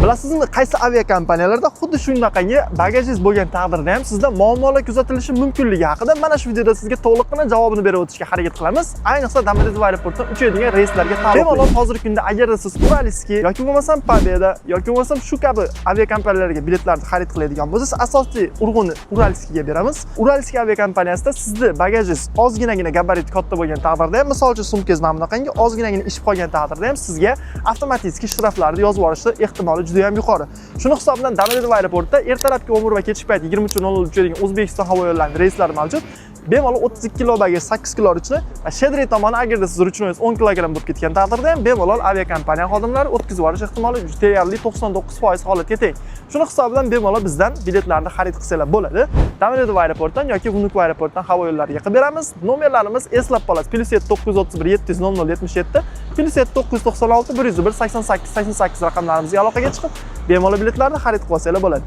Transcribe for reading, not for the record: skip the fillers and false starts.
Bilasizmi, qaysi aviakompaniyalarda xuddi shunaqangi bagajingiz bo'lgan taqdirda ham sizda muammolar kuzatilishi mumkinligi haqida mana shu videoda sizga to'liqqina javobini berib o'tishga harakat qilamiz. Ayniqsa, Domodedovo aeroportidan uchadigan reyslarga taalluqli. Bemalol hozirgi kunda agarda siz Уральский yoki bo'lmasam Победа yoki bo'lmasam shu kabi aviakompaniyalarga biletlarni xarid qiladigan bo'lsangiz, asosiy urg'uni Уральский ga beramiz. Уральский aviakompaniyasida sizni bagajingiz ozginagina gabarit katta bo'lgan taqdirda ham, misol uchun, sumkangiz mana bunaqangi ozginagina ishib qolgan taqdirda ham sizga avtomatik shtraflarni yozib yuborishni ehtimoli juda ham yuqori. Shuni hisobidan Domodedovo aeroportida ertalabki 11 va kechki payt 23:00 uchadigan O'zbekiston havo yo'llarining reyslari mavjud. Bemalol 32 kilo bagaj, 8 kilo ручной va щедрый tomoni, agarda siz ручной ingiz 10 kilogramm bo'lib ketgan taqdirda ham bemalol aviakompaniya xodimlari o'tkazib yuborish ehtimoli deyarli 99% holatga teng. Shuni hisobidan bemalol bizdan biletlarni xarid qilsanglar bo'ladi. Domodedovo aeroportidan yoki Vnukovo aeroportidan havo yo'llariga qilib beramiz. Nomerlarimiz, eslab qolasiz: +7 931 700 00 77, +7 996 101 88 88 raqamlarimizga aloqaga chiqib, bemalol biletlarni xarid qilib olsanglar bo'ladi.